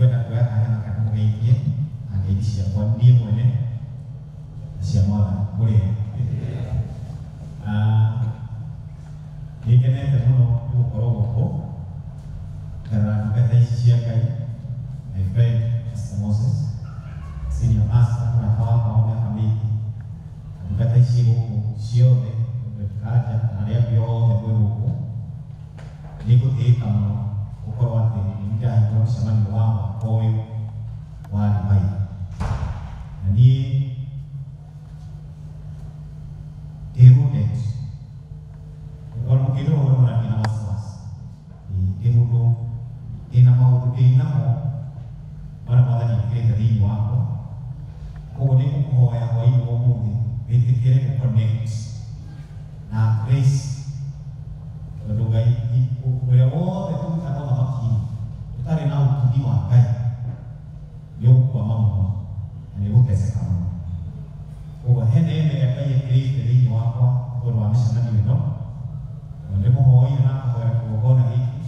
Ngwenda kuoya kanya gaka ndĩmũgeithie na ngeithi ciakwa niĩ mwene na cia Mwathani kũrĩ. Nĩngenete mũno nĩ gũkorwo gũkũ ngarora ndungata ici cia Ngai, my friend Pastor Moses, senior pastor, mũrata wakwa wa mĩaka mĩingĩ, na ndungata ici gũkũ ciothe, Kanja na arĩa angĩ othe mwĩ gũkũ. Nĩ ngũtĩĩka mũno gũkorwo atĩ nĩ ndahingũra mũcemanio wa mwaka ũyũ wa Revival. Na niĩ ndĩ rudent, ona mũkĩndora ũguo nĩmuona ndĩna wasiwasi. Ndĩ mũndũ ndĩna maũndũ ndĩnamo marĩa Mwathani ekĩrĩte thĩinĩ wakwa. Koguo nĩ ngũkũhoya hwaĩ-inĩ wa ũmũthĩ wĩtĩkĩre gũ-connect na grace, tondũ Ngai ũrĩa wothe tũrutaga ũthamaki-inĩ ũtarĩ na ũtugi wa Ngai nĩ ũgũkwama mũno na nĩ ũgũteceka mũno. Koguo he neema ĩrĩa Ngai ekĩrĩte thĩinĩ wakwa tondũ wa mĩcemanio ĩno, na ndĩmũhoire na ngahoera kĩgongona gĩkĩ,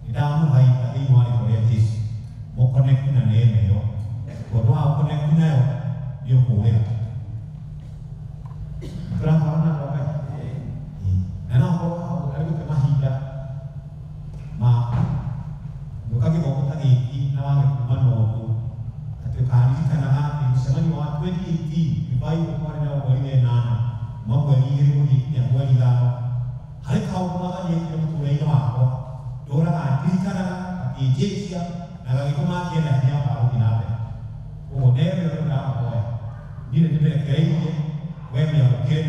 nĩndamũthaitha thĩinĩ wa rĩtwa rĩa Jesũ mũconnect na neema ĩyo, tondũ wa gũconnect nayo nĩ ũkũũrĩra. Tũratwarana andũ a Ngai? Na no ũkorwo hau arĩ gũte mahinda maku gĩũka gĩthomo ta gĩkĩ na wage kuma na ũndũ atĩ ũkaririkanaga atĩ mũcemanio wa 2018 revival twarĩ nayo mweri wa ĩnana kuma mweri igĩrĩ gũthiĩ nginya mweri ithano, harĩ kaũndũ Mwathani ekire mũtũrĩre-inĩ wakwa ndũraga ndirikanaga gakĩnjĩtia na gagĩtũma ngĩe na hinya wa gũthiĩ na mbere. Koguo neema ĩyo nĩyo ndamũhoya, niĩ nĩ ndĩmĩrekereirie, we mĩamũkĩre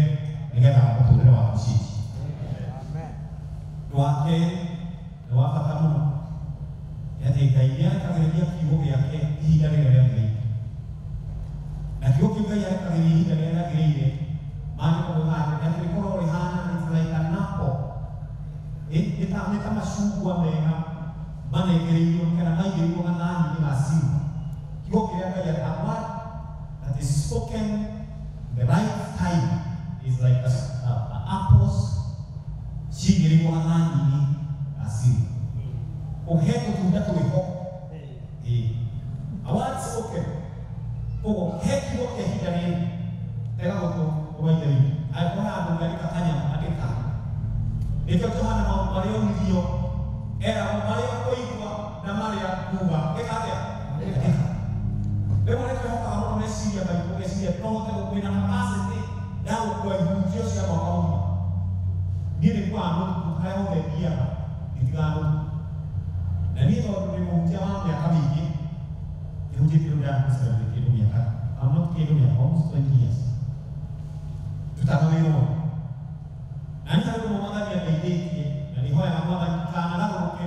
nĩgetha mũtũrĩre waku ũcenjie. Ũndũ wa kerĩ nĩ wa bata mũno nĩ atĩ Ngai nĩ arekagĩrĩria kiugo gĩake ihinda rĩrĩa rĩagĩrĩire, na kiugo kĩu Ngai arekagĩrĩria ihinda rĩrĩa rĩagĩrĩire, maandĩko moigaga atĩ atĩ rĩkoragwo rĩhana it's like an apple, nĩ ta macungwa mega manengereirio kana maigĩrĩirwo gathani-inĩ ga silver. Kiugo kĩrĩa Ngai a word that is spoken in the right time is like a apples cigĩrĩirwo gathani-inĩ ga silver. Ũhe tũtunda twĩho. A word spoken. Koguo he kiugo kĩa ihinda rĩrĩ, tega gũtũ mũrũ wa Ithe witũ, angĩkorwo he handũ ũngĩandĩka kanyamũ andĩka. Nĩkĩo Johana maũndũ marĩa onirio eragwo marĩa ũkũigua na marĩa kuga ĩka atĩa? Andĩka. Rĩmwe nĩ twĩhokaga mũno meciria maitũ, ũgeciria no hote kwĩna capacity ya gũkua ihunjio cia mwaka mũgima. Niĩ nĩ nguaga notebook harĩa hothe thiaga, nditigaga notebook. Na niĩ tondũ ndĩ mũhunjia wa mĩaka mĩingĩ, ndĩhunjĩtie rĩu ndĩrathiĩ gũ-celebrate kĩndũ mĩaka, I'm not kĩndũ mĩaka, almost 20 years. Ndutaga wĩra ũyũ. Na niĩ harĩ ũndũ Mwathani andeithĩtie, na nĩhoyaga Mwathani ndikanagarũrũke.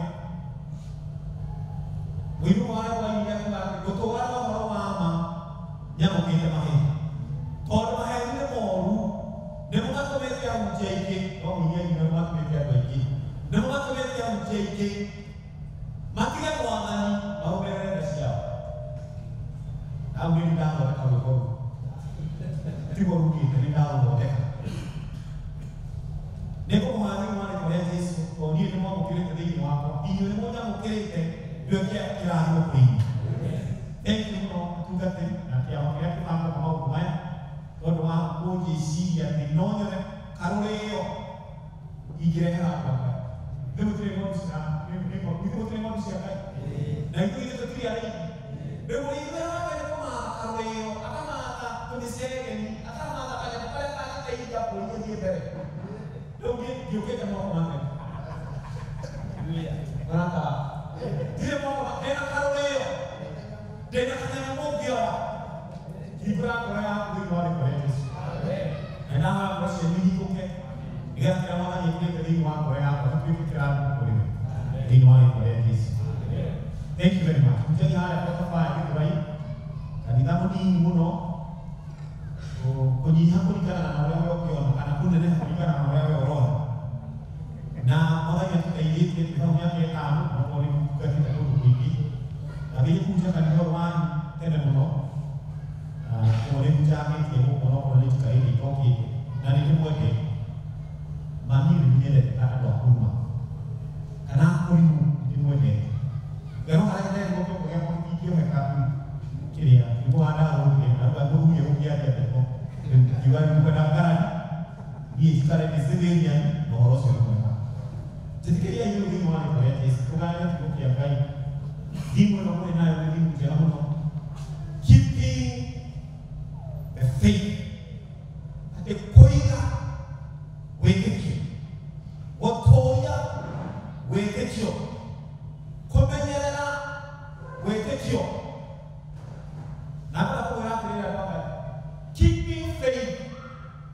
Mũirũ warĩa wainire akiuga atĩ ngũtũũra na ũhoro wa ma nyamũkĩte maheni. Tondũ maheni nĩ moru, nĩmo matũmĩte ahunjia aingĩ, no mũini ainire nĩmo matũmĩte andũ aingĩ, nĩmo matũmĩte ahunjia aingĩ matige Mwathani marũmĩrĩre nda ciao. Hau nĩ ndathondeka rwĩmbo rũu, tiguo rugĩte, nĩ ndarũthondeka. Nĩ ngũmũhoya thĩinĩ wa rĩtwa rĩa Jesũ, tondũ niĩ nĩ mwamũkĩrĩte thĩinĩ wakwa, inyuĩ nĩ mũnyamũkĩrĩte, nduĩke kĩrathimo kũrĩ inyuĩ. Thank you mũno atungatĩri na kĩama kĩrĩa kĩbangaga maũndũ maya, tondũ wa kũnjĩciria atĩ no nyone karũrĩo ingĩrehera andũ a Ngai. Ithuĩ gũtirĩ ng'ondu cia ithuĩ gũtirĩ ng'ondu cia Ngai, na ithuĩ ithuĩ tũtirĩ arĩithi. Rĩu mũrĩithi ũrĩa wake nĩ kũmatha karũrĩo, akamatha tũmĩcegeni, akamatha kanyamũ karĩa kangĩteithia mbũri ĩthiĩ mbere. Rĩu niĩ ndiũkĩte moko matheri. Mũrata, ndirĩ moko ndĩna karũrĩo, ndĩna kanyamũ mũngĩoya. Hingũra ngoro yaku thĩinĩ wa rĩtwa rĩa Jesũ. Na ndahoya ngoro cianyu ihingũke, nĩgetha kĩrĩa Mwathani ekĩrĩte thĩinĩ wa ngoro yakwa gĩtuĩke kĩrathimo kũrĩ we thĩinĩ wa rĩtwa rĩa Jesũ. Thank you very much. Hunjagia harĩa 45 Gĩthũrai, kanitha mũnini mũno, kũnyiha kũringana na ũrĩa we ũngĩona kana kũneneha kũringana na ũrĩa we ũrona. Na Mwathani atũteithĩtie twĩ hau mĩaka ĩtano, onokorwo nĩ tungatĩte kũndũ kũingĩ. Ndambĩrĩirie kũhunjia kanitha ũyũ wanyu tene mũno, koguo nĩ hunjangĩtie gũkũ onokorwo nĩ njikarĩte itokĩte, na nĩ ndĩmwendete. Ma niĩ nĩ nyendete andũ a kũruma kana kũrimũ, nĩ ndĩmwendete. Ngano harĩa nderirwo kĩongo gĩakwa Ũngĩoheka kĩrĩa nĩguo handarũire na rĩu andũhurie gũkĩaria ndeto ngiuga nĩngwenda ngarari niĩ njikare ndĩ civilian na ũhoro ũcio nĩ mwega. Njĩtĩkĩria inyuĩ thĩinĩ wa rĩtwa rĩa Jesũ tũgayane kiugo kĩa Ngai. Thimũ ĩno mũrĩ nayo nĩ thimũ njega mũno. Keeping the faith, atĩ kũiga wĩtĩkio, gũtũũria wĩtĩkio, kũmenyerera wĩtĩkio. Na ngwenda kũmwĩra atĩrĩrĩ andũ a Ngai, keeping faith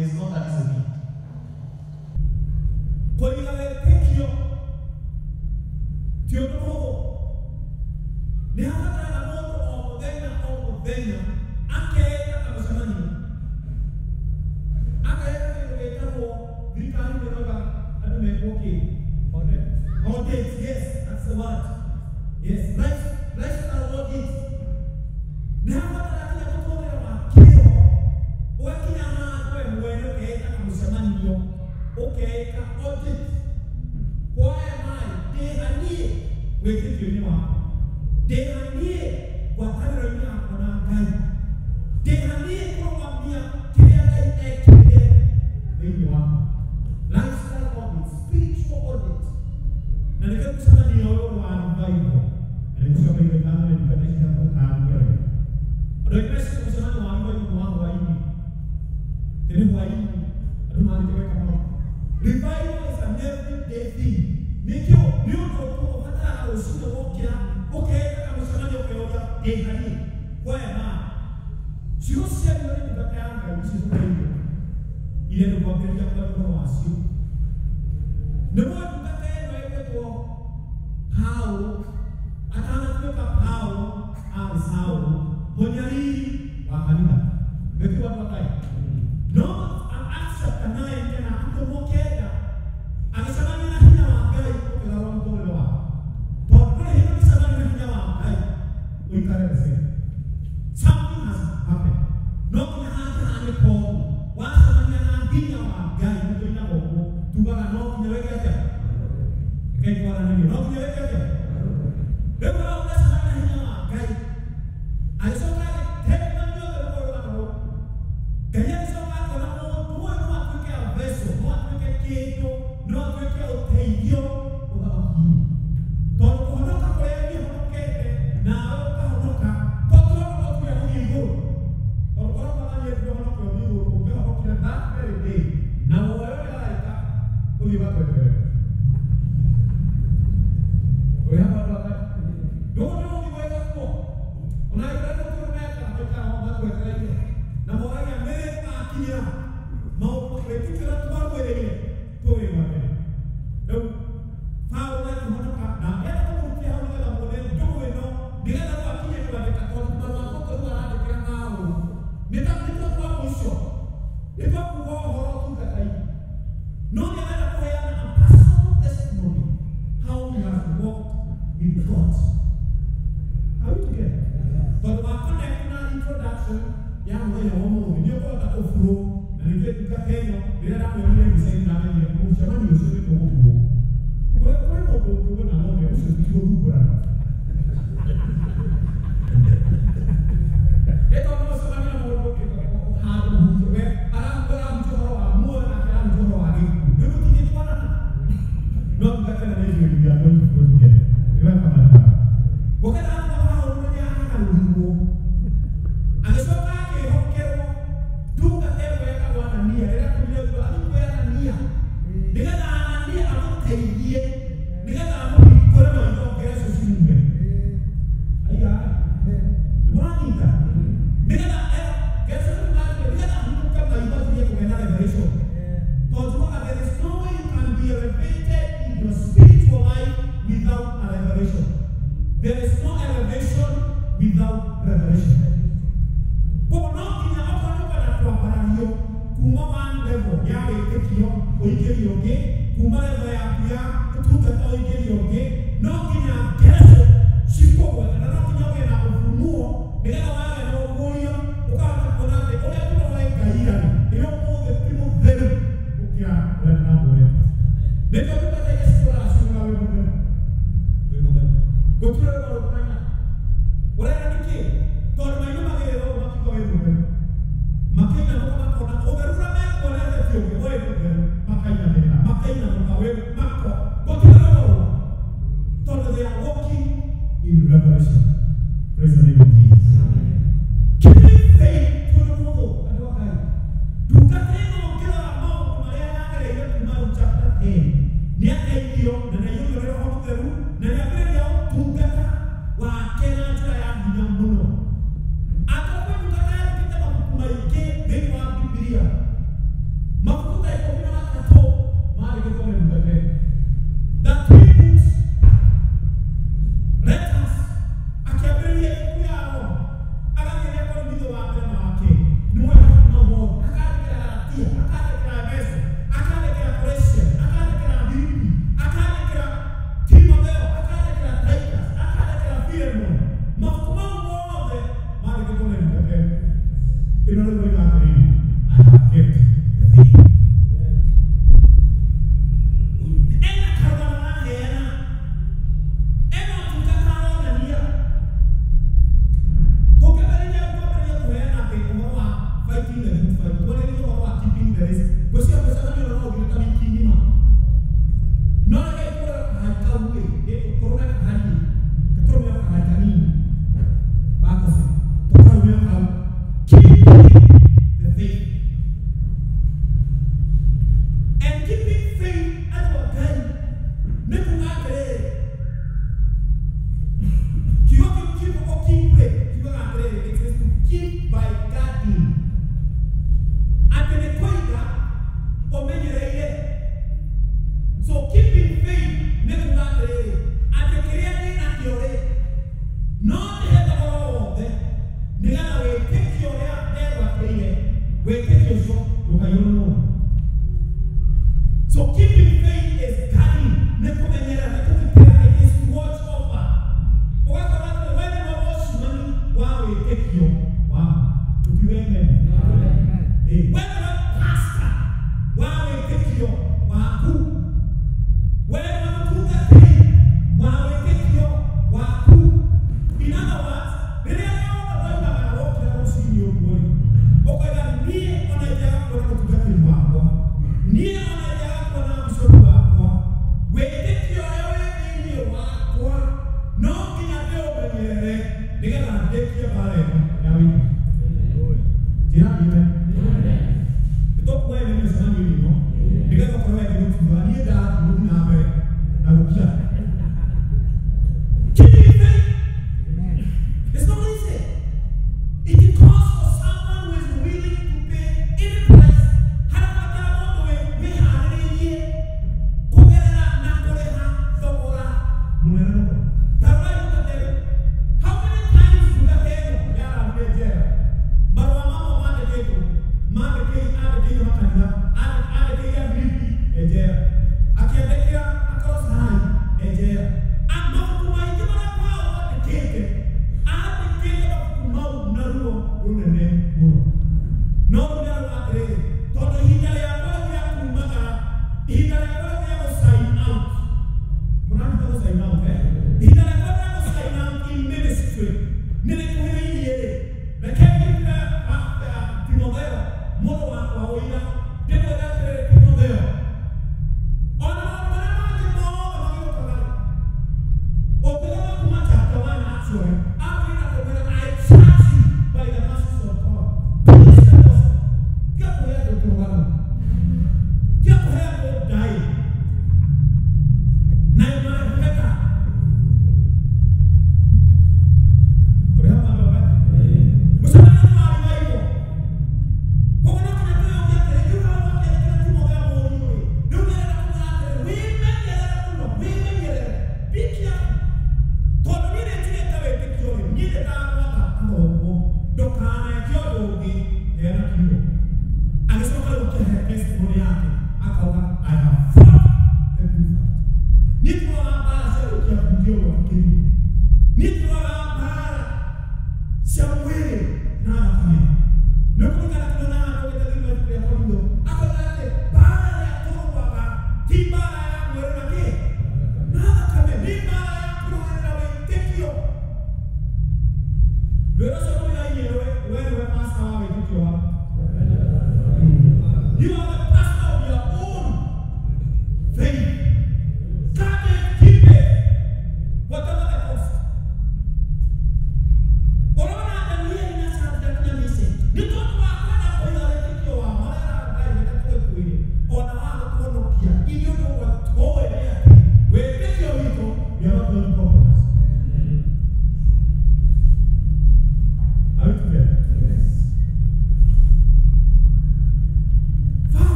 is not an easy thing. Kũiga wĩtĩkio ti ũndũ mũhũthũ. Nĩ habataraga mũndũ o mũthenya o mũthenya akeeka kamũcemanio, akeeka kĩndũ gĩtagwo thirikari ĩroiga andũ mekwo kĩ audit. Yes, that's the word. Yes, lifestyle audit. Nĩ habataraga nginya mũtũrĩre wa kĩroho ũgakinya handũ we mwene ũkeeka kamũcemanio, ũkeeka audit. Why am I ndĩhanie wĩtĩkio-inĩ wakwa, ndĩhanie ngwatanĩro-inĩ yakwa na Ngai, ndĩhanie kũrũgamia kĩrĩa Ngai ekĩrire thĩinĩ wakwa? Lifestyle audit, spiritual audit. Na nĩkĩo mũcemanio ũyũ wa revival, na nĩ mũcokagia ngatho nĩ ndungata ici cia gũkaania wega. Andũ aingĩ meciria mũcemanio wa revival wa hwaĩ-inĩ, tĩ nĩ hwaĩ-inĩ andũ mathiĩte gwĩka maũndũ. Revival is an everyday thing. Nĩkĩo nĩ ũndũ ũbataraga rũcinĩ wokĩra ũkeka kamũcemanio ũkeyoria ndĩhanie kwaya ciugo ciario nĩ ndungata ya Ngai nĩcicũkĩirio iria ndũkwambĩrĩria kwaria ũhoro wacio. Nĩguo ndungata ĩno ĩgwĩtwo Paulo atanatuĩka Paulo arĩ Saũlũ, mũnyariri wa kanitha. Nĩkĩo andũ a Ngai no Acts chapter 9 kena atũmwo kenda agĩcemania na hinya wa Ngai ũkĩgarũra mũtũrĩre wake, tondũ ndũrĩ hĩndĩ ũngĩcemania na hinya wa Ngai ũikare the same. Something has happened. No nginya hangĩhanĩka ũguo wacemania na hinya wa Ngai, nĩtũinaga ũguo tugaga no nginya wĩke atĩa? Rekei twaranĩrie, no nginya wĩke atĩa? Rĩu hau ũracemania na hinya wa Ngai, agĩcoka agĩtemanio othe rũgũrũ rũgano Ngai agĩcoka akĩona mũndũ ũyũ no atuĩke a vessel, no atuĩke kĩndũ, no atuĩke ũteithio ũthamaki-inĩ, tondũ kũhonoka kũrĩa niĩ honokete nawe ũkahonoka to tũhonoka tuya gũthiĩ igũrũ, tondũ korwo mwathani etire ũhonoke ũthiĩ igũrũ ũngĩhonokire that very day na woe ũrĩa araika ũthiĩ ũgatweterere ũrĩ hamwe andũ a Ngai. Ndũgũ nĩ ũthiĩ gwĩka kuo ona angĩkorwo nĩ ũtũũre meka maikara matwetereire na moragia nĩrĩ tũgakinyĩra maũndũ wĩtĩkio ũrĩa twarũĩrĩire tũwĩgwatĩre. Rĩu Paũlũ nĩakĩhonoka na enda kũmũrutia hau nĩgetha muone ndũgũ ĩno, nĩgetha rĩu akinye kwandĩka, tondũ marũa gũkũ rĩu arandĩkĩra Paũlũ nĩ ta nĩtuo twa mũico, nĩ twakuga ũhoro ũtungata-inĩ, no nĩ arenda kũheana a personal testimony how he has walked with God. Are we together? Tondũ wa connect na introduction ya mũthenya wa ũmũthĩ nĩ ũkũhota kũburo na nĩkĩo ndungata ĩno rĩrĩa ndamĩonire mbica-inĩ ndamenyire mũcemanio ũcio nĩ tũgũkuo. Kũrĩ kũrĩ mũndũ ũngĩwona wone ũcio ti gũthumbũrana. Ĩ tondũ mũcemanio na mũndũ ũngĩ handũ mũhunjio we arahunjia ũhoro wa muoyo nake arahunjia ũhoro wa gĩkuũ, rĩu tũtingĩtwarana. No ndungata ĩno nĩ njũĩ we are going to flow together. Nĩ welcome andũ aya. Gũkĩra haha Paũlũ nĩ agarũrirwo agĩcoka akĩhokerwo ndungata ĩmwe yetagwo Anania rĩrĩa atũmire thutha athiĩ kwĩ Anania nĩgetha Anania amũteithie nĩgetha amũhingũre maitho ngereco ciume. Aiya, nĩmũranyita? Nĩgetha ngereco nĩ nĩgetha ahingũke maitho anjĩrĩrie kũgĩa na revelation, tondũ tugaga there is no way you can be elevated in your spiritual life without a revelation. There is no elevation without revelation. Koguo no nginya okorwo nĩ ũkwenda kwambarario kuma one level ya wĩtĩkio ũingĩrio ũngĩ, kuma level yaku ya ũtungata ũingĩrio ũngĩ, no nginya ngereco cikũgwete na no nginya ũgĩe na ũfunuo, nĩgetha wagĩa na ũguũrio ũkahota kuona atĩ ũrĩa tũroe Ngai ira-rĩ, nĩ ũmũthĩ ti mũtheru gũkĩra ũrĩa tũramuonete. Nĩkĩo ndungata iria citũraga ciugaga wĩ mũtheru, wĩ mũtheru. Gũtirĩ rwĩmbo rũkũraina. Ũrera nĩkĩ? Tondũ mainũmagĩrĩra ũguo makiuga wĩ mũtheru. Makĩinamũka makona ũtheru ũrĩa mekuonete ti ũngĩ, wĩ mũtheru. Makainamĩrĩra. Makainamũka wĩ mako. Gũtirĩ rũrũ. Tondũ they are walking in revelation. Praise the name of Jesus. Keeping faith ti ũndũ mũhũthũ, andũ a Ngai. Ndungata ĩno ũngĩrora maũndũ marĩa yagereire kuma rĩu chapter 10, nĩateithio na nĩaiyũrio nĩ Roho Mũtheru na nĩambĩrĩria ũtungata wake na njĩra ya hinya mũno. Angĩkorwo kwĩ ndungata yandĩkĩte mabuku maingĩ thĩinĩ wa Bibilia, mabuku ta 13 mandĩkĩtwo nĩ ndungata ĩno. The three books, letters, akĩambĩrĩria ibuku ya Roma, agathiĩ rĩa Korintho wa mbere na wa kerĩ, nĩ mwena mau mothe, akandĩkĩra Galatia, akandĩkĩra Efeso, akandĩkĩra Kolosai, akandĩkĩra Filipi, akandĩkĩra Timotheo, akandĩkĩra Titus, akandĩkĩra Filemon. Mabuku mau mothe mandĩkĩtwo nĩ ndungata ĩno. Ĩno nĩguo oiga atĩrĩrĩ, I have kept the faith. Ena karũgano araheana, ena ũtungata aronania. Tũngĩambĩrĩria kwambĩrĩria kũheana atĩ ũhoro wa fighting the good fight, twarĩrĩrie ũhoro wa keeping the race, ngwĩciria mũcemanio ũyũ no ũthire ta wiki ng'ima. No reke tũrore kahari kau rĩ, tũrũme kahari, tũrũme kahari kanini gakobe, tũkarũme kau. Keeping the faith. And keeping faith andũ a Ngai nĩ kuuga atĩrĩrĩ, kiugo kĩu kiugo keep rĩ, kiugaga atĩrĩrĩ, it is to keep by guarding. Atĩ nĩ kũiga ũmenyereire. So keeping faith nĩ kuuga atĩrĩrĩ, atĩ kĩrĩa ndĩ nakĩo rĩ, no ndĩhe thogora o wothe nĩgetha wĩtĩkio ũrĩa ndegwatĩire, wĩtĩkio ũcio ndũkaiywo nĩ mũndũ. So keeping faith is guarding, nĩ kũmenyerera, nĩ kũgitĩra, it is to watch over. Ũgakora atĩ we nĩwe watchman wa wĩtĩkio waku. Tũkiuge amen. We nĩwe pastor wa wĩtĩkio waku. We nĩwe mũtungatĩri wa wĩtĩkio waku. In other words, rĩrĩa rĩothe woimagara wokĩra rũcinĩ ũguo rĩ, ũkoiga niĩ ona ingĩaga kuona mũtungatĩri wakwa, niĩ ona ingĩaga kuona bishop wakwa, wĩtĩkio ũrĩa wĩ thĩinĩ wakwa no nginya ndĩũmenyerere nĩgetha ndĩkie mbaara ĩno ya wĩtĩkio. Njĩra amen. Nĩtũkuoya ĩno mĩcemanio ĩno nĩgetha ũkorwo wendete gũkiuga niĩ ndathiĩ gũthiĩ na mbere na gũkira. Keeping faith. It's not easy. It calls for someone who is willing to pay any price. Harabatara mũndũ wĩharĩrĩirie kũgerera na kũrĩha thogora mũnene mũno. Ta rorai ndungata ĩno. How many times ndungata ĩno yararire njera? Marũa mamwe mandĩkĩtwo, andĩkĩire makanitha, andĩkĩire Filipi e njera, akĩandĩkĩra Akolosai e njera. Mabuku maingĩ marĩa Paũlũ andĩkĩte, andĩkĩte mabuku mau na ruo rũnene mũno. No rĩu nĩarauga atĩrĩrĩ, tondũ ihinda rĩakwa rĩu rĩa kumagara, ihinda rĩakwa rĩu rĩa gũ-sign out, mũranyita gũ-sign out, eh? Ihinda rĩakwa rĩa gũ-sign out in ministry nĩ rĩkuhĩrĩirie rĩ, reke ngĩre Timotheo mũrũ wakwa ũira, ndĩmwĩre atĩrĩrĩ, Timotheo, ona maũndũ marĩa mangĩ mothe magĩũkaga rĩ, ũngĩthoma kuma chapter 1 actually, ambĩrĩria na kũmwĩra, I charge you by the mercies of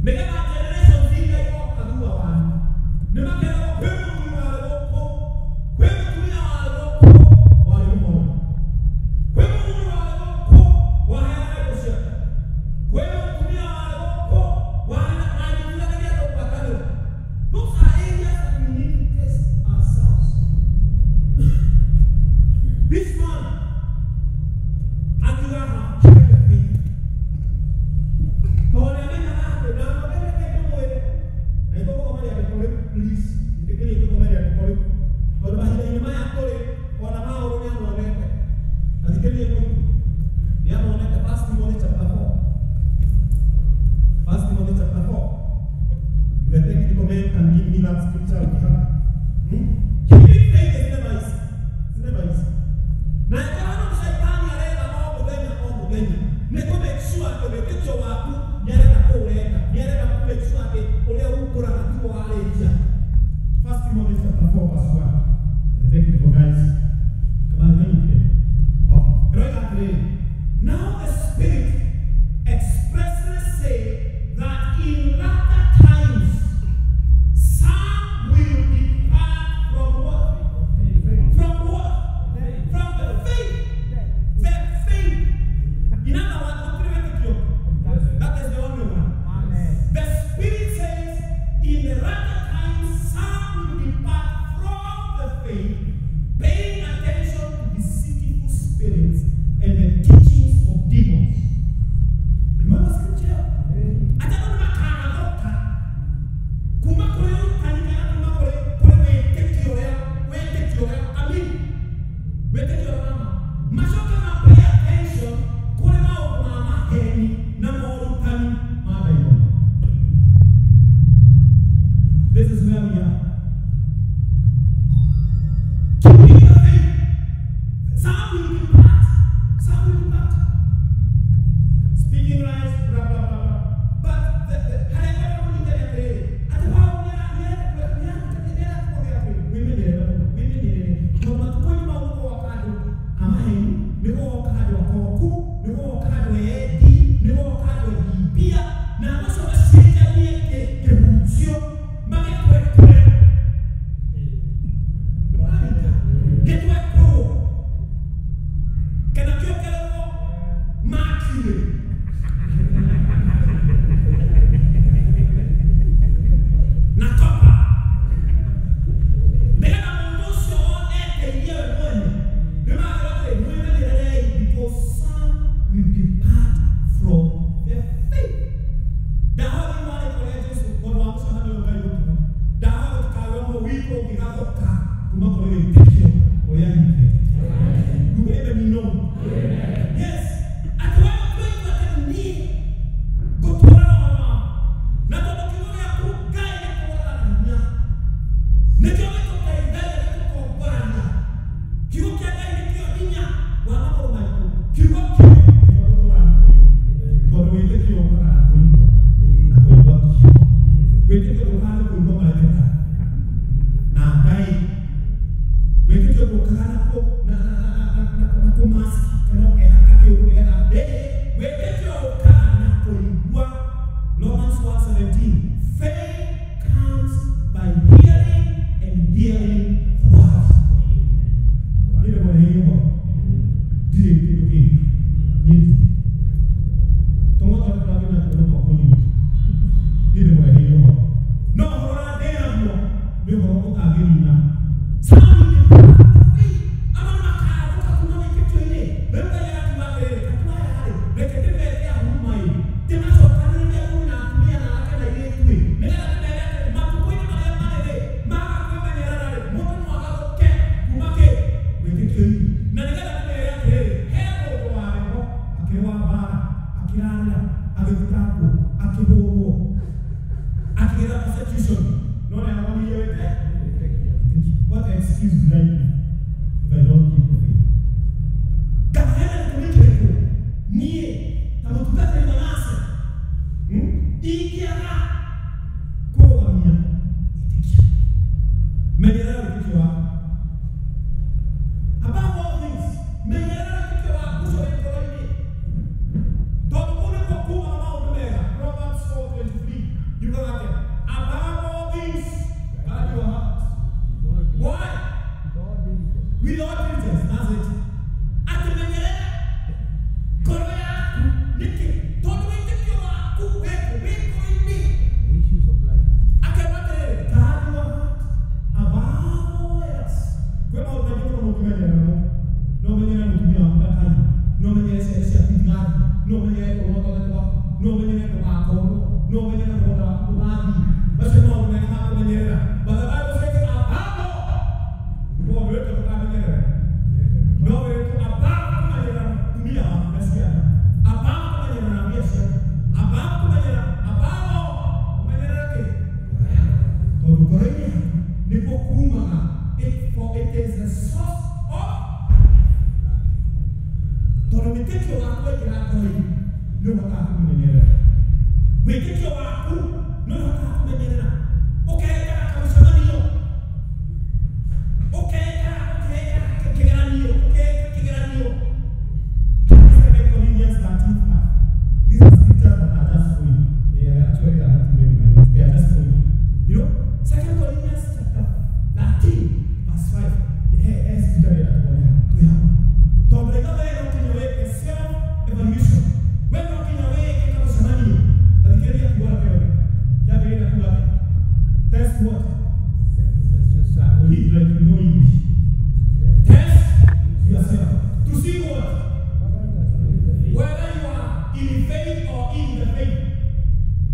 Nĩgetha generation iria igoka thutha wanyu nĩmakeragwo kwĩ mũthuri warĩ gũkũ, kwĩ mũtumia warĩ gũkũ warĩ mũhoi, kwĩ mũthuri warĩ gũkũ waheanaga indo ciake, kwĩ mũtumia warĩ gũkũ wanyitithanagia andũ ngwatanĩro. Those are areas that we need to test ourselves. This man akiuga keep the faith. Tondũ nĩamenyaga atĩ ndamũgerete ndĩmwĩre na itũgũthoma rĩandĩko rĩu, please, ĩtĩkĩrie tũthome rĩandĩko rĩu tondũ mahinda-inĩ maya tũrĩ ona Paũlũ nĩamonete. Athikĩrĩrie mũingĩ, nĩamonete. First Timothy chapter 4. First Timothy chapter 4. If the technical man can give me that scripture, I'll be happy. Keeping faith is never easy. It's never easy. Na ĩkorwo no shaitani aretha o mũthenya o mũthenya nĩ kũ make sure atĩ wĩtĩkio waku nĩarenda kũũrenga, nĩarenda kũ make sure atĩ ũrĩa ũkũraga tiguo warĩkia. First Timothy chapter 4 verse 1. The technical guys, come on, let me. Oh, ĩroiga atĩrĩrĩ, now the Spirit expressly say that in latter times some will depart from what? From what? From the faith. The faith. In other words, gũtirĩ wĩtĩkio. That is the only one. The Spirit says, in the latter times, some will depart from the faith, paying attention to deceitful spirits and the teachings of demons. Remember scripture? Atĩ andũ nĩmakagathũka kuma kũrĩ ũrutani kana kuma kũrĩ wĩtĩkio ũrĩa kamili, wĩtĩkio ũrĩa wa ma, macoke ma pay attention kũrĩ maũndũ ma maheni na morutani ma ndaimono. This is where we are. Keeping the faith. Some will depart. Some will depart. Speaking lies, blah, blah, blah, blah. But harĩa ngwenda kũnyitĩrĩra atĩrĩrĩ, atĩ Paũlũ nĩaratwĩra atĩrĩrĩ, wĩmenyerere mũno, wĩmenyerere. Tondũ matukũ-inĩ mau nĩgũgoka andũ a maheni, nĩgũgoka andũ akoroku, nĩgũgoka andũ endi, nĩgũgoka andũ endi mbia, na macio macenjanie kĩhunjio magĩtwekũre. Nĩmũranyita? Gĩtwekũrwo kana kĩongererwo mercury. Na copper. Nĩgetha mũndũ ũcio wonete irie we mwene nĩmakwĩra atĩrĩ, mwĩmenyererei, because some will depart from the faith. Ndahoya thĩinĩ wa rĩĩtwa rĩa Jesũ, tondũ wa mũcemanio ũyũ Ngai ũtũme, ndahoya gũtikagĩe ũmwe witũ ũngĩgathũka kuma kũrĩ wĩtĩkio ũrĩa nyitĩte. Uge amen no. Yes. Atĩ we ũtũĩtwo atĩ niĩ ngũtũũra na ũhoro wa ma. Na tondũ kiugo gĩaku Ngai gĩtũũraga na hinya, nĩkĩo gĩtũteithagia, gĩtũtongoragia. Kiugo kĩa Ngai nĩkĩo hinya wa magũrũ maitũ. Kiugo kĩu nĩkĩo gũtũũraga na kũigua. Tondũ wĩtĩkio ũkaga na kũigua, na kũigua kiugo. Wĩtĩkio ndũkaga nĩ kũigua marebeka na Ngai. Wĩtĩkio ndũkaga na kũ na na na na na na kũmaski kana ũkehaka kĩũndũ nĩgetha wĩtĩkio ũkaga na kũigua. Romans 1:17, faith comes by hearing and hearing the word. Niĩ nĩmũreheire ũhoro, ndirĩ kĩndũ kĩngĩ, niĩ ndirĩ tũng'ota tũrathiĩ na tũrĩ kwa kũnyua. Niĩ nĩmũreheire ũhoro, no ũhoro Wĩtĩkio waku nĩ ũhotaga kũmenyerera. Ũkekaga kamũcemanio. Ũkeka kĩgeranio, ũkeka kĩgeranio. 2 Corinthians 13:5. These are scriptures that are just for you. They are actually are not even in my notes. They are just for you. You know, 2 Corinthians chapter 13, verse 5. The scripture that we have. Tondũ rĩrĩa we no nginya wĩke self evaluation. We no nginya wĩke kamũcemanio. Ta thikĩrĩria kiugo kĩu. Kĩambĩrĩria kiugo atĩa? Test what? Read like you know English. Test yourself to see what? Whether you are in faith or in the faith.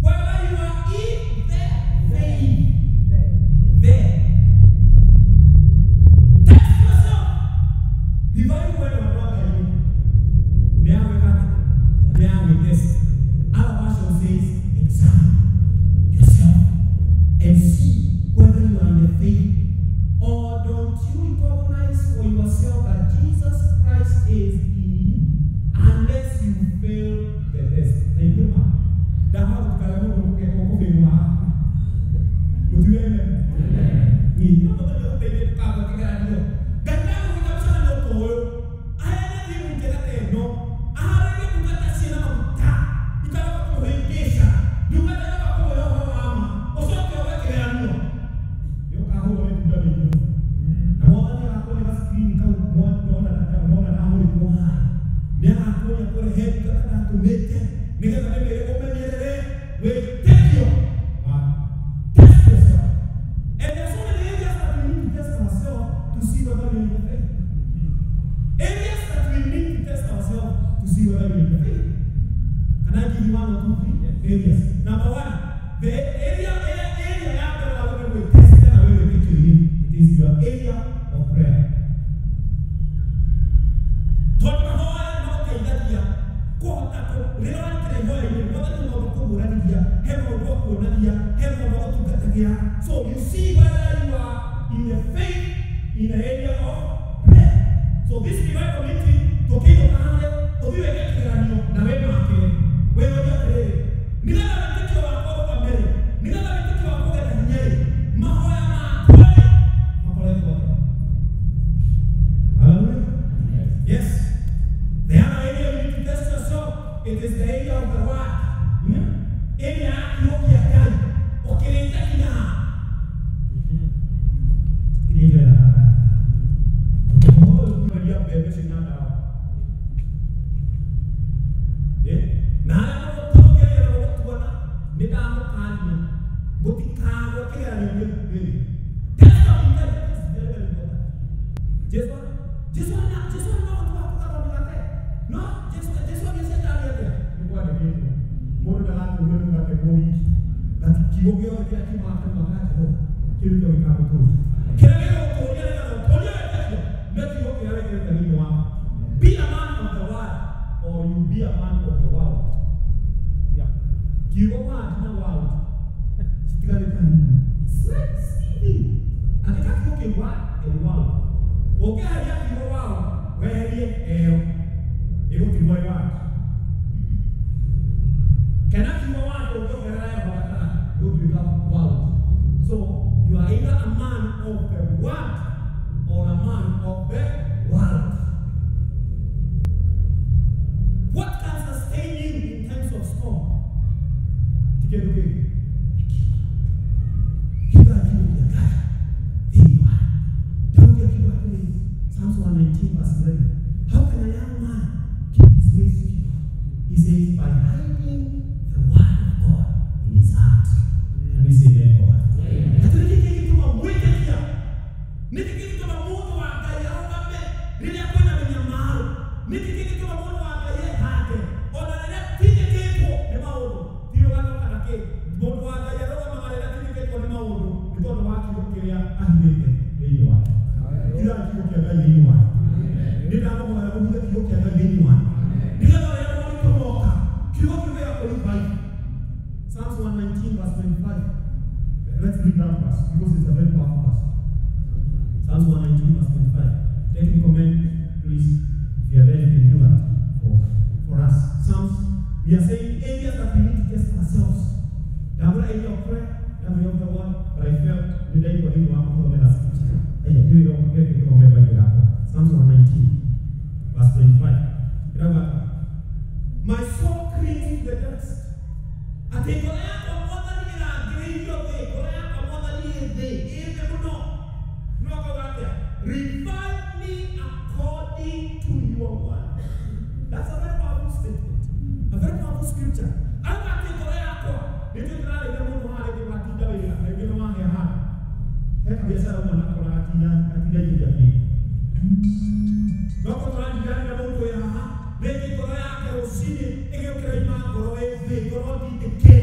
Whether you are in the faith. There. Test yourself. Divine word of God you. May I test. Other version says, examine yourself and see whether you are in the faith. Or don't you recognize for yourself that Jesus Christ is in you unless you fail the test? Thank you, ma. Test yourself. And there are so many areas that we need to test ourselves to see whether we are in the faith. Areas that we need to test ourselves to see whether we are in the faith. Can I give you 1 or 2, 3 areas? Number 1, the area we test and we will get you in. It is your area of prayer. So you see whether you are in the faith in the area of prayer. So this divine community, Hallelujah. Yes. The other area you need to test yourself, it is the area of the word. Area Be a man of the word, or you be a man of the world. Yeah. Kiugo word na world. Andĩka kiugo kĩu word and world. Ũngĩeheria kiugo world, weherie ĩyo. Ĩgũtigwo ĩ word. Kana kiugo word ũngĩongerera ĩyo gatagatĩ, ĩgũtuĩka world. So you are either a man of the word or a man of the world. What can sustain you in times of storm? Ti kĩndũ kĩngĩ. Psalms 119 verse 11. How can a young man keep his ways pure? He says, by hiding the word of God in his heart. Can we say amen for that? Psalms 119 verse 25. Let's read that verse because it's a very powerful verse. Psalms 119 verse 25. Technical men, please, if you are there, you can do that for us. Psalms, we are saying areas that we need to test ourselves. Atĩ ngoro yakwa Mwathani ĩrangĩrĩirio thĩ, ngoro yakwa Mwathani ĩ thĩ, ĩ thĩ mũno. No akauga atĩa? Revive me according to your word. That's a very powerful statement. A very powerful scripture. Arauga atĩ ngoro yakwa, nĩtũĩ tũrarĩria mũndũ haha rĩngĩ watinda wĩra, rĩngĩ nĩ wahĩa handũ. He kabiacara ũmwe nako na gatinda iria kĩndũ. No korwo tũraririkana mũndũ wĩ haha, rĩngĩ ngoro yake rũcinĩ ĩgĩũkĩra ima ngoro ĩ thĩ, ngoro ndindĩke.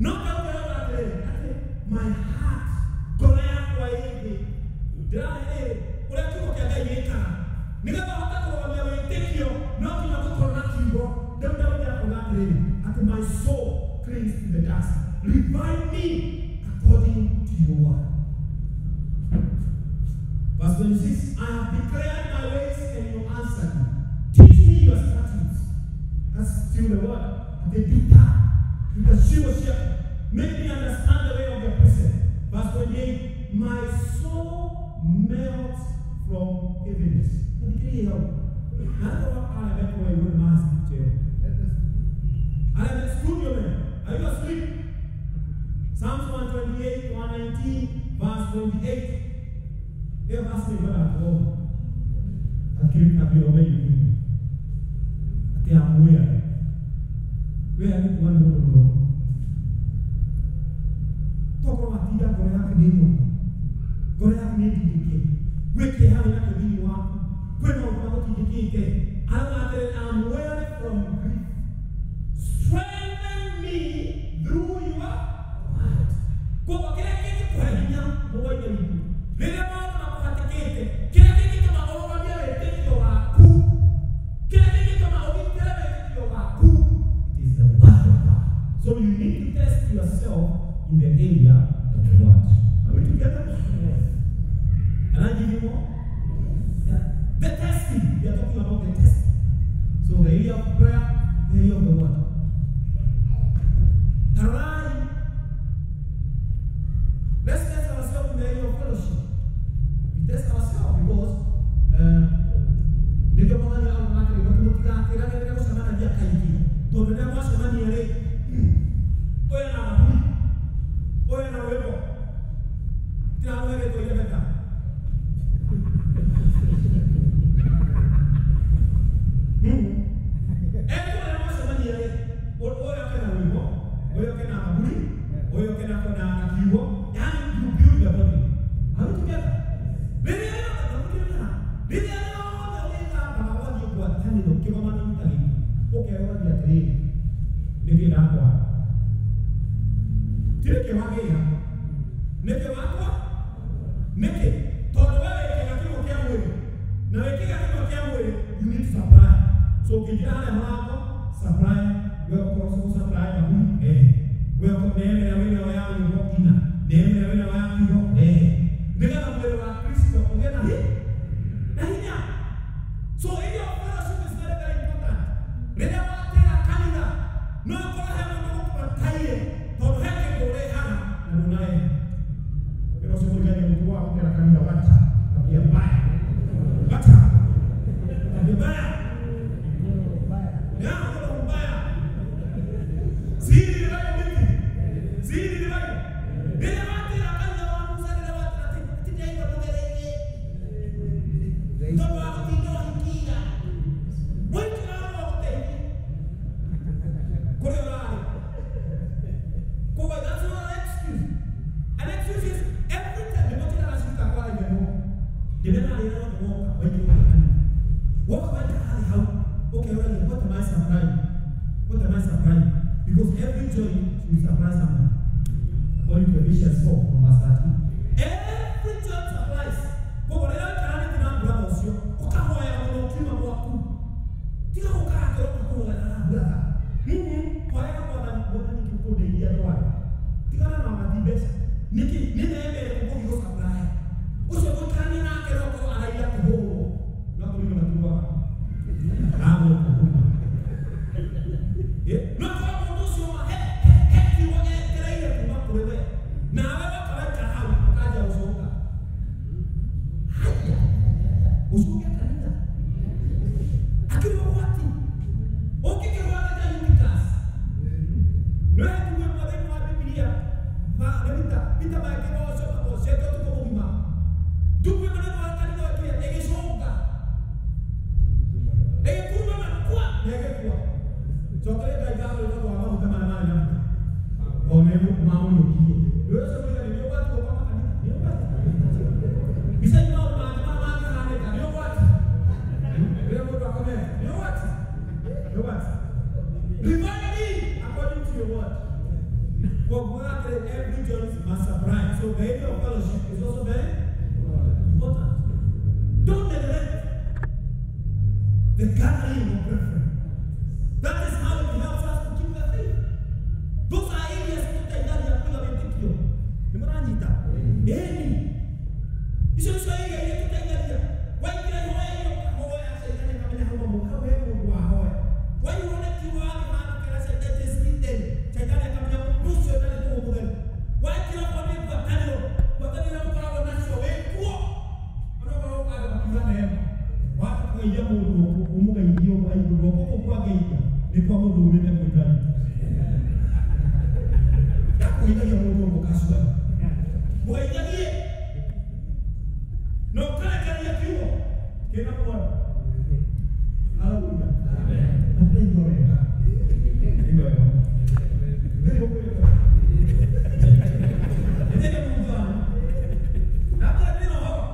No Daudi arauga atĩrĩrĩ, atĩ my heart, ngoro yakwa ĩ thĩ. Ndĩrarĩ rĩrĩ, ũrĩa kiugo kĩa Ngai gĩkaga. Nĩgetha ũhote kũrũgamia wĩtĩkio, no nginya gũkorwo na kiugo. Rĩu Daudi akauga atĩrĩrĩ, atĩ my soul clings to the dust. Revive me according to your word. Verse 26, I have declared my ways and you answered me. Teach me your statutes. That's still the word. They do that. Make me understand the way of your precept. Verse 28, my soul melts from heaviness. Are you asleep? Psalms 128, 119, verse 28. They have asked me what I'm called. I am where? Where are you going to go? Talk about the ngoro yaku nĩ nũmũ, ngoro yaku nĩ ndindĩke, gwĩ kĩeha wĩnakĩo thĩinĩ waku, kwĩ maũndũ magũtindĩkĩte. Arauga atĩrĩ, I'm weary from grief. Strengthen me through your word. Koguo kĩrĩa kĩngĩkũhe hinya mũgwa Ithe witũ, rĩrĩa maũndũ makũhatĩkĩte, kĩrĩa kĩngĩtũma ũrũgamie wĩtĩkio waku, kĩrĩa kĩngĩtũma ũgitĩre wĩtĩkio waku, it is the word of God. So you need to test yourself in the area of the word. Are we together? Yes. Can I give you more? Yeah. The testing. We are talking about the testing. So the area of prayer, the area of the word. Arise. Let's test ourselves in the area of fellowship. We test ourselves because nĩkĩo Mwathani arauga atĩrĩ, mũtigatĩragĩrĩre gũcemanagia kaingĩ, tondũ rĩrĩa mwacemania rĩ, ũyũ na thaburi, ũyũ na rwĩmbo, tiramũhe rĩtwa irebeka. Ethĩwa rĩrĩa mwacemania rĩ, ũyũ akena rwĩmbo, ũyũ akena thaburi, ũyũ akena na kiugo, yani you build the body. Are we together? Rĩrĩa rĩothe ũrĩthambaga wathiĩ ngwatanĩro kĩgomano-inĩ ta gĩkĩ, ũkeyoragia atĩrĩrĩ, nĩkĩ ndakwaga? Ti nĩkĩ wagĩra, nĩkĩ wakwa? Nĩkĩ? Tondũ we wĩ kĩĩga kĩmwe kĩa mwĩrĩ, na wĩ kĩĩga kĩmwe kĩa mwĩrĩ, you need to supply. So ũkĩingĩra harĩa mũrango, supply, we ũkorwo ũgũ supply thaburi, we ũkorwo neema ĩrĩa wĩnayo ya rwĩmbo ina, neema ĩrĩa wĩnayo ya kiugo, nĩgetha mwĩrĩ wa Kristo ũgĩe na hinya. So area of fellowship is very, very important. Rĩrĩa watĩra kanitha, no ũkorwo he mũndũ ũgũbataire, tondũ he kĩndũ ũrehaga na ndũnarehe. Ũkĩra ũcio mũrigania mũtu wa gũtĩra kanitha, wacha tabia mbaya. Wacha tabia mbaya. Ya, roho mbaya. Si hili ni Bible mimi. Si hili ni Bible. Rĩrĩa watĩra kanitha wa Musa, rĩrĩa watĩra atĩ ndĩraigua ndũgereirie. Tondũ wa gũtinda ũhingia. Wĩkĩra roho agũteithie. Kũrĩa ũrarĩ. Koguo that's not an excuse. An excuse is every time nĩmũtĩraga cirika kwaragia mũndũ. Ndĩmena rĩrĩa rĩothe woka waingĩra kanitha. Woka waikara harĩ hau, ũkeyũragia, what am I supplying? What am I supplying? Because every joy should supply someone. According to Ephesians 4 from verse 13. Every joy supplies. Koguo rĩrĩa ũikaranĩtie na brother ũcio, ũkahoya mũno ũkiuma gwaku. Tiga gũkaga kĩroko kũhoya na brother. Hoyaga Mwathani, Mwathani nĩkĩ ũkũndeithia ndwara? Tigana na mati mbeca. Nĩkĩ? Nĩ neema ĩrĩkũ ngũthiĩ gũ supply? Ũcio ngũikarania nake no akorwo araiya kũhũrwo. No akorwo matiruaga. Agwo kũhũrwo. No akorwo mũndũ ũcio ma he kiugo etereire kuma kũrĩ we. Nawe woka waikara hau ũkanjia gũcoka. Haya. Ũcoke kanitha. Akĩrĩ ũgwati. Ũngĩkĩrwara ta Eutychus, Ona mamũiyũkirie. Rĩu ũcio mũigani nĩ ũgwati gũkoma kanitha, nĩ ũgwati. Mbica inĩ maũndũ mangĩ mangĩhanĩka, nĩ ũgwati. Rĩrĩa mũndũ akomete, nĩ ũgwati. Nĩ ũgwati. Revive me according to your word. Koguo atĩrĩ, every joint must supply. So the area of fellowship is also very important. Don't neglect the gathering of brethren. That is how it helps us to keep the faith. Those are areas tũteithagia kũiga wĩtĩkio. Nĩ mũranyita? Ĩni. Icio nĩcio area iria tũteithagia. Waingĩra ihoya-inĩ ũkahoya, caitani akamenya hau hau he mũndũ wahoya. Waigua nĩ kiugo wathiĩ handũ kĩrĩa it is written, caitani akamenya mũndũ ũcio ndarĩ kũu mũtheru. Waingĩra okorwo nĩ ngwatanĩro, ngwatanĩro iria mũkoragwo nacio wĩ kuo. Onokorwo ũkandũ makiuga neema. Wacha kũgeithia mũndũ ũmũgeithie ũguo aigua guoko kũu kwageithia nĩ kwa mũndũ umĩte kwĩ Ngai. Ndakũgeithagia mũndũ ũguo casually. Mũgeithagie na ũkarekereria kiugo kĩna muoyo. Haleluya. Na ndĩraigua wega. Ndĩraigua wega. Ndĩraigua wega. Ndĩraigua mũndũ wanyu. Na mbere ndĩna ũhoro.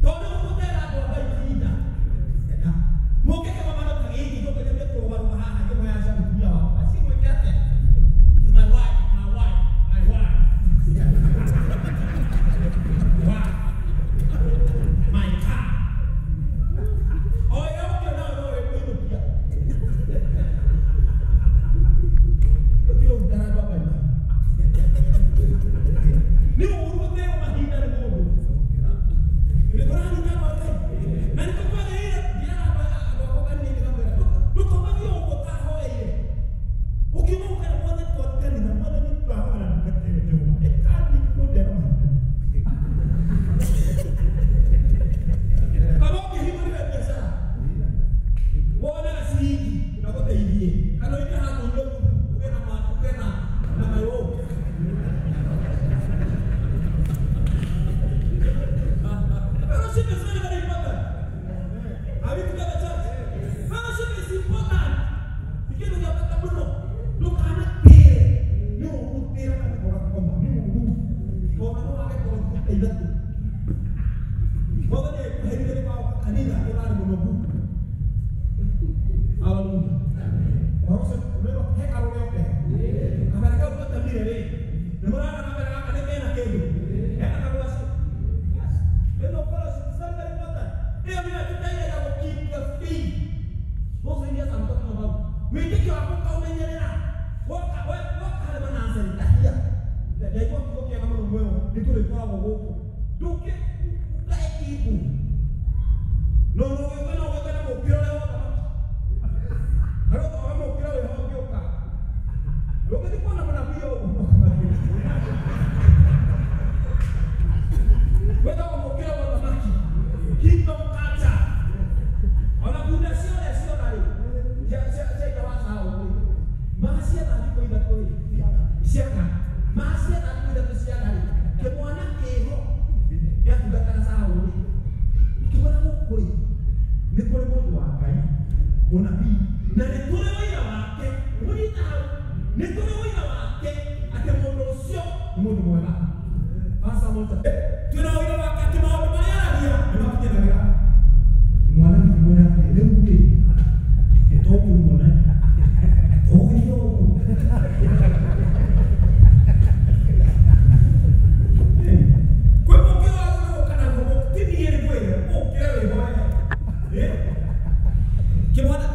Tondũ ũgũtera andũ a Ngai ihinda. Mũngĩke mamano ta gĩkĩ tũkĩgeria kũrũgarũga haha ngĩmwĩra aca mũtumia wakwa. Cigwĩke atĩa? My wife, my wife, my wife. Wife. My car. O ĩrĩa ũngĩona no ĩkũinũkia. Ũthiĩ ũrutana andũ a Ngai mahinda. Nĩ ũũru gũteo mahinda nĩ mũndũ. Nĩ kũranyita andũ a Ngai. Na nĩkĩo kwagĩrĩire thiaga andũ akwa kanitha-inĩ ngamwĩra, ndũkomagie ũguo ũtahoeire. Ũkiuma ũkera Mwathani twathiĩ kanitha, Mwathani twahoera ndungata ĩyo Jehova, ĩkani kũndera mahinda. Kaba ũngĩhingũrire biacara, wone ciringi ĩgagũteithie, kana ũike handũ ũnyue thubu, ũgĩe na ũgĩe na mayũ. Fellowship is very, very important. Are we together, church? Fellowship is important. Kĩndũ gĩa bata mũno. Ndũkanatĩre. Nĩ ũũru gũtĩra kanitha ũgakoma. Nĩ ũũru. Tondũ no wage toro thikũ ta ithatũ. Mwathani agĩkũherithia nĩ kwaga kanitha ũrarĩ mũnogu. Hallelujah. Ũhoro ũcio ũrĩa he karũrĩa ũkehe. Kabere kau tũtemire rĩ, nĩ mũrona kabere gaka nĩ kena kĩndũ. Hena karũaci. Yes. Ĩno fellowship is very, very important. Ĩyo nĩyo ĩtũteithagia gũ keep the faith. Those areas I'm talking about. Wĩtĩkio waku ũkaũmenyerera. Woka woka harĩ manasari tahia. Ndaigua kiugo kĩega mũno mweo nĩ tũrĩkoragwo gũkũ. Ndũngĩ ũkae No no ũgĩũka no ũgĩũka na mũkĩra ũrĩa wa thamaki. Harĩa ũkoraga mũkĩra wĩho ũngĩũka. Ndũngĩthiĩ kuona mũnabii ũguo. Wĩtagwo mũkĩra wa thamaki. Kingdom culture. Ona bunda ciothe ciona rĩ, cia ithe wa Saũlũ rĩ, macietha thikũ ithatũ rĩ, ciana, macietha thikũ ithatũ ciana rĩ, kĩmwana kĩho gĩatungataga Saũlũ rĩ, kĩmwana gũkũ rĩ, nĩ kũrĩ mũndũ wa Ngai, mũnabii, na nĩ kũrĩ ũira wake, mũnyita hau, nĩ kũrĩ ũira wake atĩ mũndũ ũcio nĩ mũndũ mwega. Twĩna ũira wake atĩ maũndũ marĩa aragia nĩ makinyanagĩra. Mwana akĩmwĩra atĩrĩ, rĩu rĩ, tũkũmuona, tũgũgĩthiĩ ũguo. Kwĩ mũkĩra wagĩrĩirwo gũũka naguo, ti niĩ nĩ ngwĩre, ũkĩre wĩhoe. Kĩmwana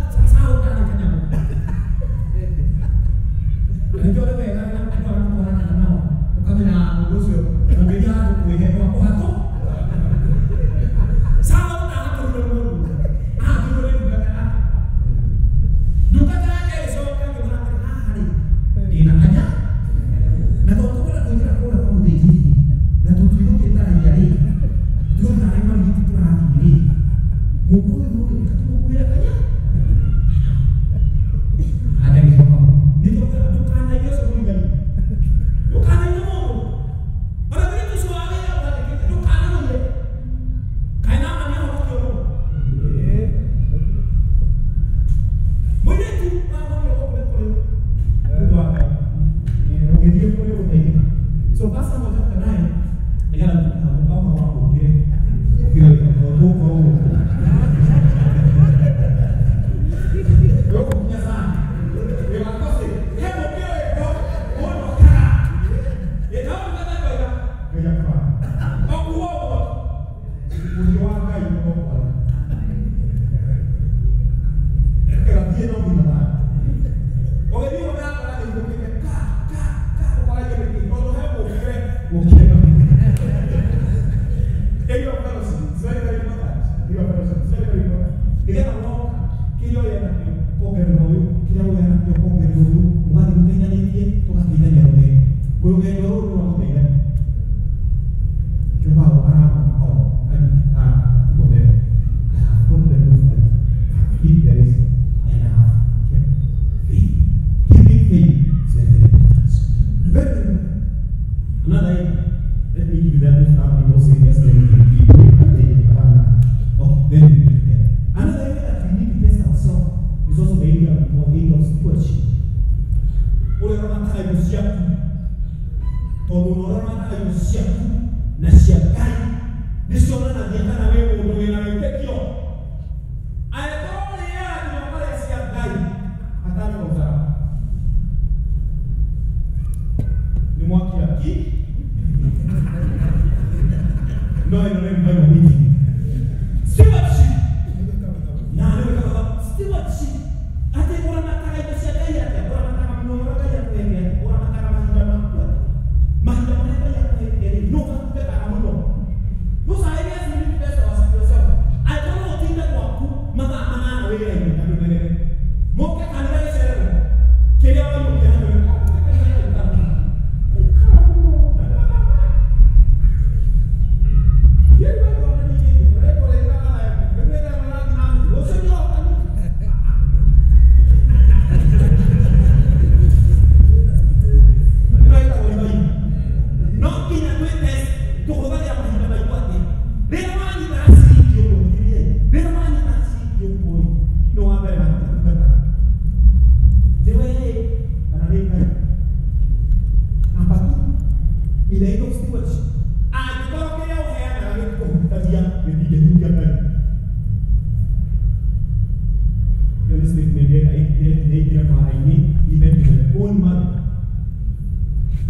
ĩingĩre mara-inĩ even to the bone marrow,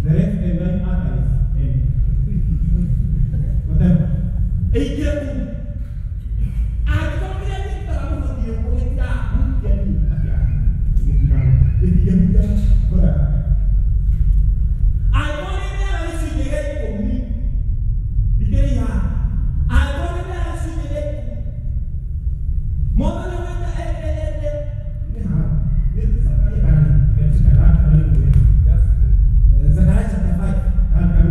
the left and right arteries and whatever. Ĩingĩre kũu. Angĩkorwo kĩrĩa gĩkĩkaga mũhũthie ũguo gĩtirahutia niĩ atĩa? Gĩtingĩhutia ngoro yakwa. Angĩkorwo nĩ ndĩaga gĩcunjĩ gĩa ikũmi, thikĩrĩria haha. Angĩkorwo nĩ ndĩaga gĩcunjĩ gĩa ikũmi, Mwathani augĩte nĩ haha. Nĩ Zakaria kana nĩ Zakaria chapter 5. Zakaria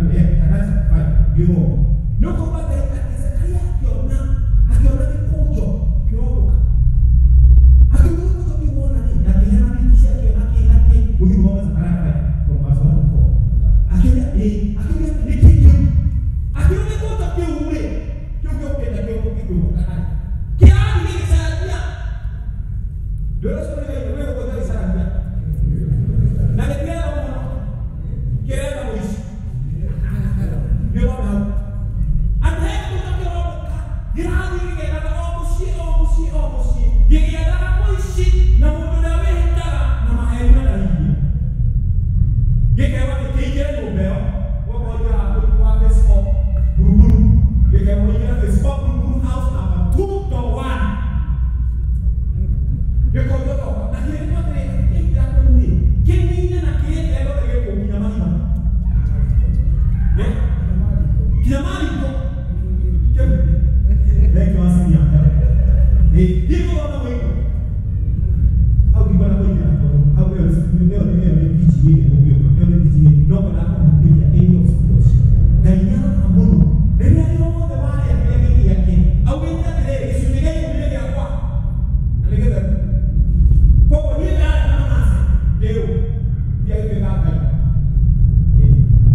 chapter 5. Gĩthomo. Nĩ ũkuona Ngai atĩ Zakaria akĩona gĩkũnjo kĩrombũka. Akiuga gĩkũnjo kĩu wona rĩ, na akĩheana miti ciakĩo na kĩ na kĩ. Gũthiĩ gũthoma Zakaria 5 from verse 1 to 4. Akĩũria akĩũria nĩ kĩ kĩu? Akiuga gĩkũnjo kĩu rĩ, kĩu gĩũkĩte gĩkĩũmbũka rĩ. Kĩrathiĩ gĩgĩcaragia. Ndũĩ ũcio nĩ Ngai, nĩ gĩkũnjo gĩcaragia. Na gĩtiretha mũno, kĩretha mũici. Nĩ ũrona hau. Atĩ he gĩkũnjo kĩrombũka, gĩrathiĩ gĩgĩethaga o mũciĩ, o mũciĩ, o mũciĩ, gĩgĩethaga mũici na mũndũ ũrĩa wĩhĩtaga na maheni na ndahinyio. Gĩkerwo atĩ kĩingĩre nyũmba ĩyo, gwakorwo ingĩraga kũu kwa phase 4 Buruburu. Gĩkerwo ingĩre phase 4 Buruburu house number 2.1. Gĩkũnjo gĩoka na kĩrĩtwo atĩrĩrĩ, kĩaingĩra kũu rĩ, kĩnine na kĩrĩte gĩothe gĩkũu nginya marima. Nginya mariko. Thank you, Asinia. Thiĩ gũthoma mũingo. Hau ndikwenda kũingĩra tondũ hau ĩyo ĩyo nĩ ĩyo nĩ teaching ĩngĩ tũngĩũka. Ĩyo nĩ teaching ĩngĩ. No ngwendaga kũhutĩria area of stewardship. Ngai nĩaroraga mũno rĩrĩa rĩothe warĩa kĩrĩa gĩ gĩake, augĩte atĩrĩrĩ, gĩcunjĩ gĩa ikũmi nĩ gĩakwa na nĩ gĩtheru. Koguo niĩ ndarĩa na Manase ndĩ ũ? Ndiagĩtuĩka Ngai.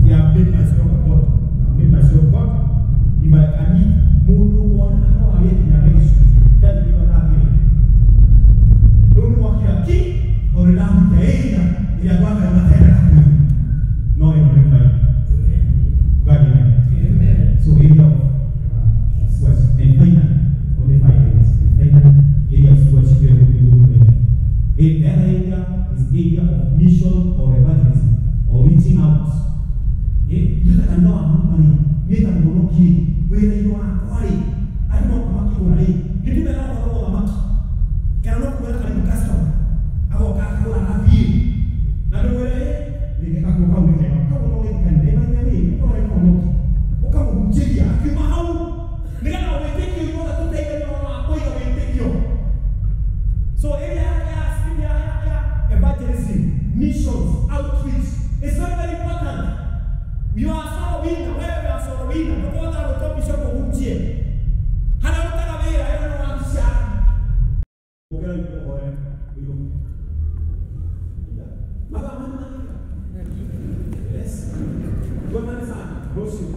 See, I've made myself a God. I've made myself God. If I can eat, mũndũ wonaga no arĩe nginya gĩcunjĩ, ndarĩ kĩndũ atangĩrĩa. Rĩu nĩ wakira ki, tondũ nĩndahutia area ĩrĩa andũ a Ngai matendaga kũigua. No ĩno nĩ baida. Ugagie amen. So area of stewardship. And finally, only 5 minutes. And finally, area of stewardship here will be going. The other area is area of mission or evangelism or reaching out. Ithuĩ ta kanitha wa Mũrungu rĩ, niĩ ta mũhonoki rĩ, wĩra-inĩ wakwa rĩ, andũ moka makĩgũra rĩ, nĩ ndĩmeraga ũhoro wa ũthamaki. Kana no kumwĩra karibu customer, agoka akagũra agathiĩ. Na ndĩmwĩre, rĩngĩ gakuo kau nĩ kega, kau no gĩthiĩ kanitha, ĩmanya rĩ, ũkorwo wĩ mũhonoki. Ũkamũhunjĩria, akiuma hau, nĩgetha wĩtĩkio ithuothe tũteithanie ũhoro wa kũiga wĩtĩkio. So area ya evangelism, missions, outreach is very, very important. You are soul winner, wewe you are soul winner. Ndũkũhota gwĩtwo bishop ũhunjie. Harĩa ũrutaga wĩra, ĩyo nĩ wabici yaku. Ũkĩra ũhoe ũyũ. Baba, mama, Yes. Tuonane sana rũciũ.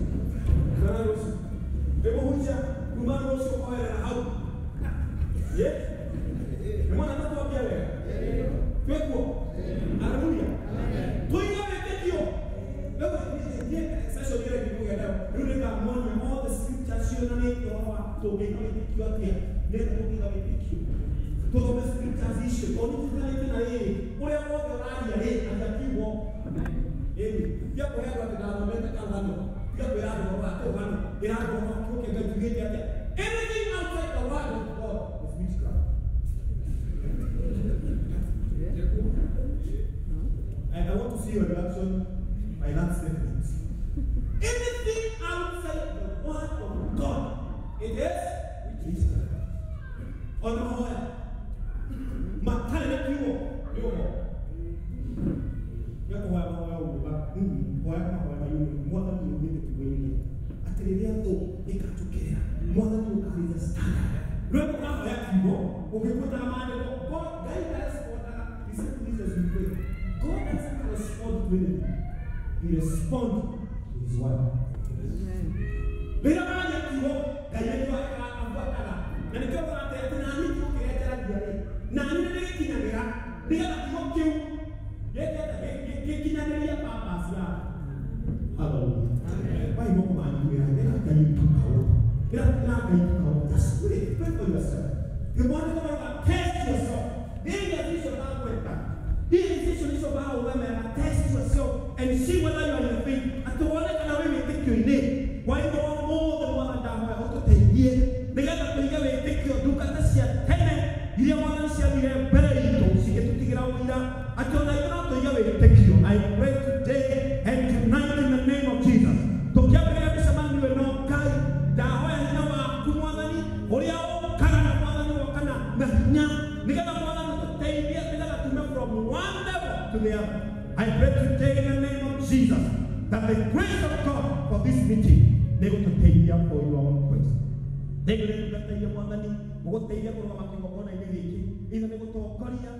Tuonane rũciũ. Ndĩmũhunjia kuma rũciũ ũkoerera hau. Yes. Nĩ mwana tatuambia wega. Twĩkuo. Haleluya. Tũige wĩtĩkio. Rĩu niĩ session ĩrĩa ĩngĩ nayo, rĩu nĩngamuonia all the scriptures cionanĩtie ũhoro wa tũngĩiga wĩtĩkio atĩa, nĩgetha tũngĩiga wĩtĩkio. Tũthome scriptures icio, tondũ nĩtũtiganĩte na rĩrĩ, ũrĩa wothe ũraria rĩ, aria kiugo. Ĩni, tiga kũhe andũ atĩ ndathomete karũgano, tiga kwĩra andũ ũhoro wa tũrũgano, ĩra andũ ũhoro wa kiugo kĩa Ngai kiugĩte atĩa. Anything outside the word of God is witchcraft. I want to see your reaction by that statement. Anything outside the word of God, it is witchcraft. On the whole, matarĩ na kiugo nĩ ũgo. Nĩakũhoya mahoya ũguo, hoya mahoya mayumĩre, Mwathani yumĩte kiugo-inĩ atĩ rĩrĩa thũ ĩgatũkĩrĩra, Mwathani ũkarĩria standard. Rwĩmbo ũrahoya kiugo, ũgĩgwetaga maandĩko, God, Ngai ndarespondaga. Listen to this as we pray. God doesn't respond to anything. He responds to his word. Rĩrĩa waria kiugo, Ngai nĩkĩo abuataga. Na nĩkĩo ũkoraga atĩ nani kiugo kĩrĩa njaragia rĩ, nani nĩ gĩkinyagĩra, nĩgetha kiugo kĩu gĩkinyanĩrie purpose yake. Hallelujah. Why moko manyu ĩra Ngai tukawo. Ĩra Ngai tukawo. Just pray, pray for yourself. The one that test yourself. Nĩ icio ndagweta. Bishop ahũgamera, test yourself and see whether you are in the faith, atĩ wone kana wĩ wĩtĩkio-inĩ. Kwa hivyo ũmũthĩ Mwathani ndahoya ũtũteithie nĩgetha tũige wĩtĩkio ndungata cia tene iria Mwathani ciathire mbere itũ cigĩtũtigĩra ũira atĩ ona ithuĩ no tũige wĩtĩkio. I pray today and tonight in the name of Jesus, tũkĩambĩrĩria mĩcemanio ĩno, Ngai ndahoya hinya waku Mwathani ũrĩa ũkaga na Mwathani wokana na hinya nĩgetha Mwathani ũtũteithie nĩgetha tume from one level to the other. I pray today in the name of Jesus that the grace of God for this meeting nĩgũtũteithia for your own praise. Thengio nĩ ndungata iria Mwathani ũgũteithia kũrũgama kĩgongona-inĩ gĩkĩ, ithe nĩ gũtongoria